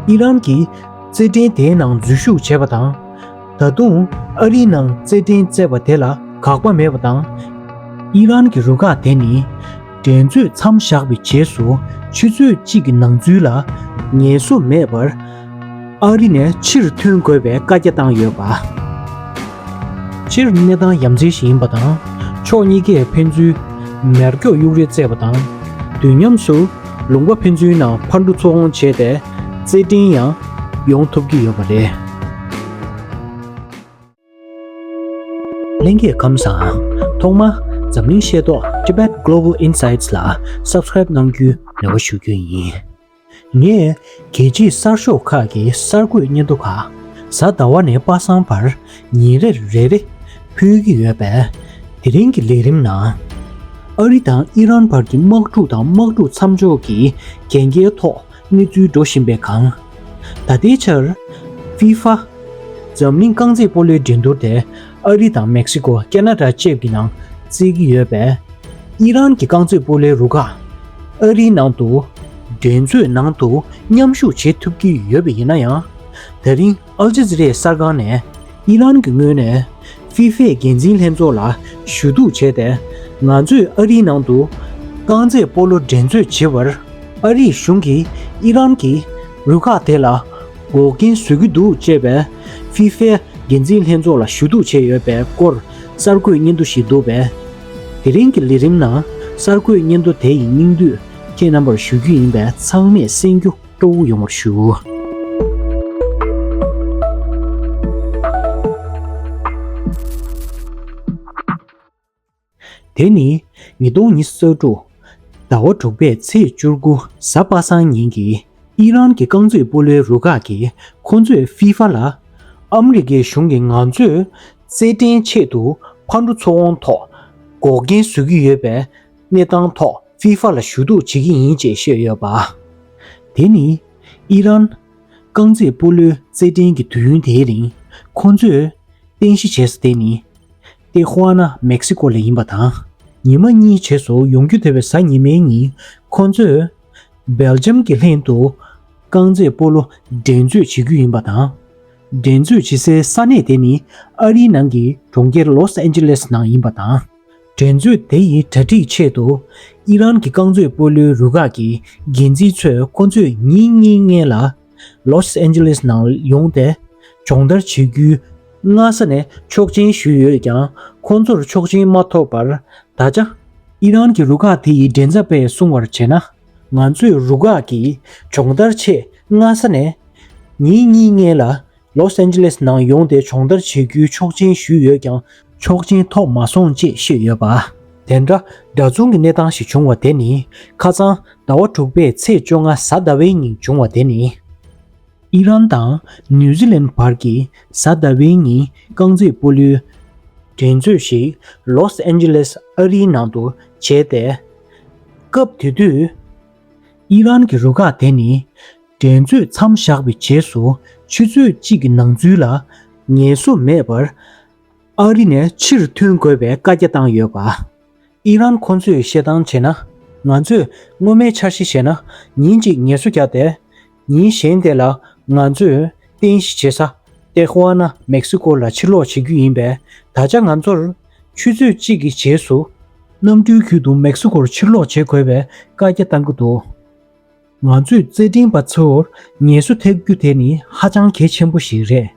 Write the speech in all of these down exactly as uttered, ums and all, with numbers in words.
ཨི་རན་གྱིས་རྩེད་འགྲན་དེའི་ནང་འཛུལ་ཞུགས་བྱས་པ་དང་། ད་དུང་ཨ་རིའི་ནང་རྩེད་འགྲན་རྩེད་པ་དེ་ལ་དགག་པ་མེད་པ་དང་། ཨི་རན་གྱི་རུ་ཁག་དེ་ནི་འགྲན་རྩོད་མཚམས་བཞག་པའི་རྗེས་སུ་ཆུ་ཚོད་གཅིག་གི་ནང་ཚུན་ལ་ངལ་གསོ་མེད་པར་ཨ་རི་ནས་ཕྱིར་ཐོན་དགོས་པའི་བཀའ་རྒྱ་བཏང་ཡོད་པ། སྤྱིར་གནས་སྟངས་ཡ་མཚན་ཞིག་ཡིན་པ་དང་། ཕྱོགས་གཉིས་ཀས་ཕན་ཚུན་མེ་སྒྱོགས་གཡུག་རེས་བརྩེས་པ་དང་། དུས་མཉམ་དུ་ལུང་པ་ཕན་ཚུན་ནང་ཕར་འགྲོ་ཚུར་འོང་བྱས་ཏེ་རྩེད་འགྲན་ཡང་ཡོང་ཐུབ་ཀྱི་ཡོད་པ་རེད། ལྷན་རྒྱས་ཁམས་བཟང་། ཐོག་མར་འཛམ་གླིང་ཤེས་རྟོགས་Tibet Global Insights ལ་Subscribe གནང་རྒྱུའི་རེ་བ་ཞུ་རྒྱུ་ཡིན། ངས་རྒྱལ་སྤྱིའི་གསར་ཤོག་ཁག་གི་གསར་འགོད་སྙན་ཐོ་ཁག་གཟའ་ཟླ་བ་ནས་པ་སངས་བར་ཉིན་རེར་རེ་རེ་ཕུལ་གྱི་ཡོད་པས། དེ་རིང་གི་ལས་རིམ་ནང་། ཨ་རི་དང་ཨི་རན་བར་གྱི་དམག་འཁྲུག་དང་དམག་འཁྲུག་མཚམས་འཇོག་གི་གན་རྒྱའི་ཐོག་གནས་ཚུལ་འགྲོ་བཞིན་པའི་སྒང་། ད་ལྟའི་ཆར་ཕི་ཧྥ་འཛམ་གླིང་རྐང་རྩེད་སྤོ་ལོའི་འགྲན་བསྡུར་དེ་ཨ་རི་དང་མེག་སི་ཀོ། ཁེ་ན་ཌ་བཅས་ཀྱི་ནང་རྩེད་ཀྱི་ཡོད་པས། ཨི་རན་གྱི་རྐང་རྩེད་སྤོ་ལོའི་རུ་ཁག་ཨ་རིའི་ནང་དུ་འགྲན་རྩོད་ནང་དུ་མཉམ་ཞུགས་བྱེད་ཐུབ་ཀྱི་ཡོད་པ་ཡིན་ན་ཡང་། ད་རིང་ཨལ་ཇི་ཛི་རའི་གསར་ཁང་ནས་ཨི་རན་གྱི་ངོས་ནས་ཕི་ཧྥའི་འགན་འཛིན་ལྷན་ཚོགས་ལ་ཞུ་གཏུག་བྱས་ཏེ། ང་ཚོས་ཨ་རིའི་ནང་དུ་རྐང་རྩེད་སྤོ་ལོ་འགྲན་རྩོད་བྱེད་པར་ཨ་རིའི་གཞུང་གིས་ཨི་རན་གྱི་རུ་ཁག་དེ་ལ་འགོག་རྐྱེན་བཟོ་གི་འདུག་ཅེས་པའི་ཕི་ཧྥའི་འགན་འཛིན་ལྷན་ཚོགས་ལ་ཞུ་གཏུག་བྱས་ཡོད་པའི་སྐོར་གསར་འགོད་སྙན་ཐོ་ཞིག་འདུག་པས། དེ་རིང་གི་ལས་རིམ་ནང་གསར་འགོད་སྙན་ཐོ་དེ་ཡི་སྙིང་བསྡུས་ཁྱེད་རྣམ་པར་ཞུ་རྒྱུ་ཡིན་པས། ཚང་མས་གསན་རྒྱུ་སྤྲོ་བོ་ཡོང་བར་ཞུ། དེ་ནི་ཉིས་སྟོང་ཉི་ཤུ་རྩ་དྲུག་ཟླ་བ་དྲུག་པའི་ཚེས་བཅུ་དགུ་གཟའ་པ་སངས་ཉིན་གྱི་ཨི་རན་གྱི་རྐང་རྩེད་སྤོ་ལོའི་རུ་ཁག་གིས་ཁོ་ཚོས་ཕི་ཧྥ་ལ་ཨ་མི་རི་ཀའི་གཞུང་གིས་ང་ཚོས་རྩེད་འགྲན་ཆེད་དུ་ཕར་འགྲོ་ཚུར་འོང་ཐོག་འགོག་རྐྱེན་བཟོ་གི་ཡོད་པའི་གནས་སྟངས་ཐོག་ཕི་ཧྥ་ལ་ཞུ་གཏུག་བྱེད་ཀྱི་ཡིན་ཅེས་བཤད་ཡོད་པ། དེ་ནི་ཨི་རན་རྐང་རྩེད་སྤོ་ལོའི་རྩེད་འགྲན་གྱི་དུས་ཡུན་དེའི་རིང་ཁོ་ཚོས་རྟེན་གཞི་བྱས་ས་དེ་ནི་ཏེ་ཧུ་ཨ་ན་མེག་སི་ཀོ་ལ་ཡིན་པ་དང་། ཉི་མ་གཉིས་རྗེས་སུ་ཡོང་རྒྱུ་འདོད་པའི་གཟའ་ཉི་མའི་ཉིན་ཁོ་ཚོས་སྦེལ་ཇམ་གྱི་ལྷན་དུ་རྐང་རྩེད་སྤོ་ལོ་འགྲན་རྩོད་བྱེད་རྒྱུ་ཡིན་པ་དང་། འགྲན་རྩོད་བྱེད་སའི་ས་གནས་དེ་ནི་ཨ་རིའི་ནང་གི་གྲོང་ཁྱེར་ལོས་ཨན་ཇི་ལེས་ནང་ཡིན་པ་དང་། འགྲན་རྩོད་དེ་ཡི་གྲ་སྒྲིག་ཆེད་དུ་ཨི་རན་གྱི་རྐང་རྩེད་སྤོ་ལོའི་རུ་ཁག་གི་འགན་འཛིན་ཚོས་ཁོ་ཚོས་ཉིན་གཉིས་སྔོན་ལ་ལོས་ཨན་ཇི་ལེས་ནང་ཡོང་སྟེ་སྦྱོང་བརྡར་བྱེད་རྒྱུའི་སྔ་ས་ནས་ཆོག་མཆན་ཞུས་ཡོད་ཀྱང་། ཁོ་ཚོར་ཆོག་མཆན་མ་ཐོབ་པར། ད་ཆ་ཨི་རན་གྱི་རུ་ཁག་དེ་ཡི་མགྲིན་ཚབ་པས་གསུང་བར་བྱས་ན། ང་ཚོས་རུ་ཁག་གི་སྦྱོང་བརྡར་ཆེད་སྔ་ས་ནས་ཉིན་གཉིས་སྔོན་ལ་ལོས་ཨན་ཇི་ལེས་ནང་ཡོང་སྟེ་སྦྱོང་བརྡར་བྱེད་རྒྱུའི་ཆོག་མཆན་ཞུས་ཡོད་ཀྱང་། ཆོག་མཆན་ཐོབ་མ་སོང་ཅེས་བཤད་ཡོད་པ། དེ་འདྲ་འདྲ་མཚུངས་ཀྱི་གནས་སྟངས་ཤིག་བྱུང་བ་དེ་ནི། ཁ་སང་ཟླ་བ་དྲུག་པའི་ཚེས་བཅོ་ལྔ་གཟའ་ཟླ་བའི་ཉིན་བྱུང་བ་དེ་ནི། ཨི་རན་དང་ནིའུ་ཛི་ལན་བར་གྱི་གཟའ་ཟླ་བའི་ཉིན་རྐང་རྩེད་སྤོ་ལོའི་འགྲན་རྩོད་ཞིག་ལོས་ཨན་ཇི་ལེས་ཨ་རིའི་ནང་དུ་བྱས་ཏེ། སྐབས་དེ་དུས་ཨི་རན་གྱི་རུ་ཁག་དེ་ནི་འགྲན་རྩོད་མཚམས་བཞག་པའི་རྗེས་སུ་ཆུ་ཚོད་གཅིག་གི་ནང་ཚུན་ལ་ངལ་གསོ་མེད་པར་ཨ་རི་ནས་ཕྱིར་ཐོན་དགོས་པའི་བཀའ་རྒྱ་བཏང་ཡོད་པ། ཨི་རན་ཁོ་ཚོས་བཤད་སྟངས་བྱས་ན། ང་ཚོས་སྔོན་མའི་འཆར་གཞི་བྱས་ན། ཉིན་གཅིག་ངལ་གསོ་བརྒྱབ་སྟེ། ཉིན་གཞན་དེ་ལ་ང་ཚོས་རྟེན་གཞི་བྱེད་ས་ཏེ་ཧུ་ཨ་ན་མེག་སི་ཀོ་ལ་ཕྱིར་ལོག་བྱེད་རྒྱུ་ཡིན་པས། ད་ཆ་ང་ཚོར་ཆུ་ཚོད་གཅིག་གི་རྗེས་སུ་གནམ་གྲུའི་ཁུལ་དུ་མེག་སི་ཀོར་ཕྱིར་ལོག་བྱེད་དགོས་པའི་བཀའ་རྒྱ་བཏང་གི་འདུག་ང་ཚོས་རྩེད་འགྲན་པ་ཚོར་ངལ་གསོ་ཐེབས་རྒྱུ་དེ་ནི་ཧ་ཅང་གལ་ཆེན་པོ་ཞིག་རེད།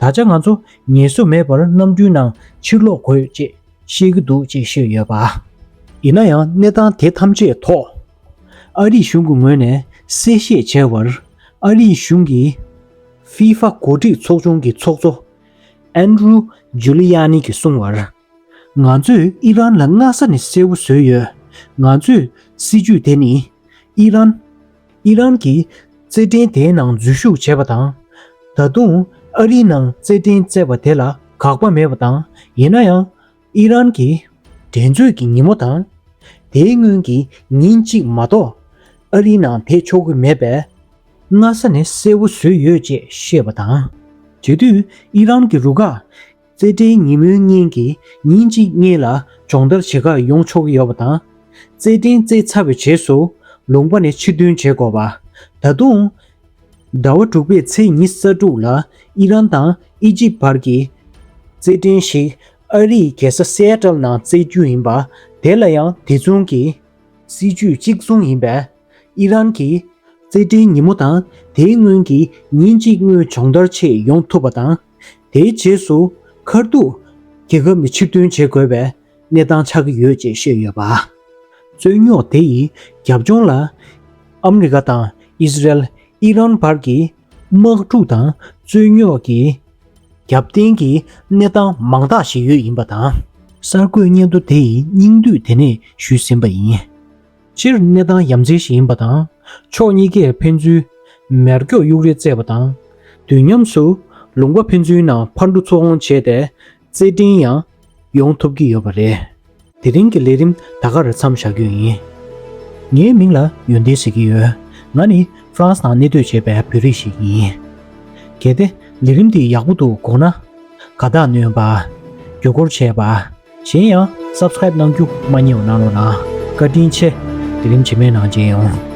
ད་ཆ་ང་ཚོ་ངལ་གསོ་མེད་པར་གནམ་གྲུའི་ནང་ཕྱིར་ལོག་དགོས་ཅེས་བཤད་ཀྱི་འདུག་ཅེས་བཤད་ཡོད་པ། ཡིན་ན་ཡང་གནས་སྟངས་དེ་ཐམས་ཅད་ཐོག་ཨ་རིའི་གཞུང་གི་ངོས་ནས་གསལ་བཤད་བྱས་པར། ཨ་རིའི་གཞུང་གི་ཧྥི་ཧྥ་འགོ་ཁྲིད་ཚོགས་ཆུང་གི་ཚོགས་གཙོ་ཨན་ཌྲུ་ཇུ་ལི་ཡ་ནི་གིས་གསུངས་པར། ང་ཚོས་ཨི་རན་ལ་སྔ་ས་ནས་གསལ་པོ་བཟོས་ཡོད། ང་ཚོའི་སྲིད་ཇུས་དེ་ནི། ཨི་རན། ཨི་རན་གྱིས་རྩེད་འགྲན་དེའི་ནང་འཛུལ་ཞུགས་བྱས་པ་དང་། ད་དུང་ཨ་རིའི་ནང་རྩེད་འགྲན་རྩེད་པ་དེ་ལ་དགག་པ་མེད་པ་དང་། ཡིན་ན་ཡང་། ཨི་རན་གྱི་འགྲན་རྩོད་ཀྱི་ཉིན་མོ་དང་། དེའི་སྔོན་གྱི་ཉིན་གཅིག་མ་གཏོགས་ཨ་རིའི་ནང་བསྡད་ཆོག་གི་མེད་པས། སྔ་ས་ནས་གསལ་པོ་བཟོས་ཡོད་ཅེས་བཤད་པ་དང་། བྱེད་དུས་ཨི་རན་གྱི་རུ་ཁག་རྩེད་འགྲན་ཉིན་མོའི་སྔོན་གྱི་ཉིན་གཅིག་སྔོན་ལ་སྦྱོང་བརྡར་བྱེད་གར་ཡོང་ཆོག་གི་ཡོད་པ་དང་། རྩེད་འགྲན་རྩེད་ཚར་བའི་རྗེས་སུ་ལུང་པ་ནས་ཕྱིར་ཐོན་བྱེད་དགོས་པ། ད་དུང་ ཟླ་བ་དྲུག་པའི་ཚེས་ཉི་ཤུ་རྩ་དྲུག་ལ་ཨི་རན་དང་ཨི་ཇིབ་བར་གྱི་རྩེད་འགྲན་ཞིག་ཨ་རིའི་རྒྱལ་ས་སེ་ཨ་ཏལ་ནང་རྩེ་རྒྱུ་ཡིན་པ། དེ་ལ་ཡང་དེ་མཚུངས་ཀྱི་སྲིད་ཇུས་གཅིག་མཚུངས་ཡིན་པས། ཨི་རན་གྱིས་རྩེད་འགྲན་ཉིན་མོ་དང་དེའི་སྔོན་གྱི་ཉིན་གཅིག་སྔོན་སྦྱོང་བརྡར་ཆེད་ཡོང་ཐུབ་པ་དང་། དེའི་རྗེས་སུ་ཁ་ཐུག་རྒྱལ་ཁབ་ནས་ཕྱིར་ཐོན་བྱེད་དགོས་པའི་གནས་སྟངས་ཆགས་ཀྱི་ཡོད་ཅེས་བཤད་ཡོད་པ། རྩོད་རྙོག་དེ་ཡི་རྒྱབ་ལྗོངས་ལ། ཨ་མི་རི་ཀ་དང་ཨི་སི་རལ། ཨི་རན་བར་གྱི་དམག་འཁྲུག་དང་རྩོད་རྙོག་གི་རྒྱབ་རྟེན་གྱི་གནས་སྟངས་མང་དག་ཞིག་ཡོད་ཡིན་པ་དང་། གསར་འགོད་སྙན་ཐོ་དེ་ཡི་སྙིང་བསྡུས་དེ་ནས་ཞུས་ཟིན་པ་ཡིན། སྤྱིར་གནས་སྟངས་ཡ་མཚན་ཞིག་ཡིན་པ་དང་། ཕྱོགས་གཉིས་ཀས་ཕན་ཚུན་མེ་སྒྱོགས་གཡུག་རེས་བརྩེས་པ་དང་། དུས་མཉམ་དུ་ལུང་པ་ཕན་ཚུན་ནང་ཕར་འགྲོ་ཚུར་འོང་བྱས་ཏེ། རྩེད་འགྲན་ཡང་ཡོང་ཐུབ་ཀྱི་ཡོད་པ་རེད། དེ་རིང་གི་ལས་རིམ་ད་གར་མཚམས་བཞག་རྒྱུ་ཡིན། ངའི་མིང་ལ་ཡོན་ཏན་ཟེར་གྱི་ཡོད། ང་ནི་ཧྥ་རན་སི་ནང་གནས་སྡོད་བྱེད་པའི་བོད་རིགས་ཤིག་ཡིན། གལ་ཏེ་ལས་རིམ་འདི་ཡག་པོ་འདུག་དགོངས་ན། དགའ་རྟགས་སྣོན་པ། བརྒྱུད་སྐུར་བྱས་པ། གཞན་ཡང་སབ་སི་ཀ་རེབ་གནང་རྒྱུ་མ་བསྙེལ་བ་གནང་རོགས་གནང་། བཀའ་དྲིན་ཆེ། ལས་རིམ་རྗེས་མའི་ནང་མཇལ་ཡོང་།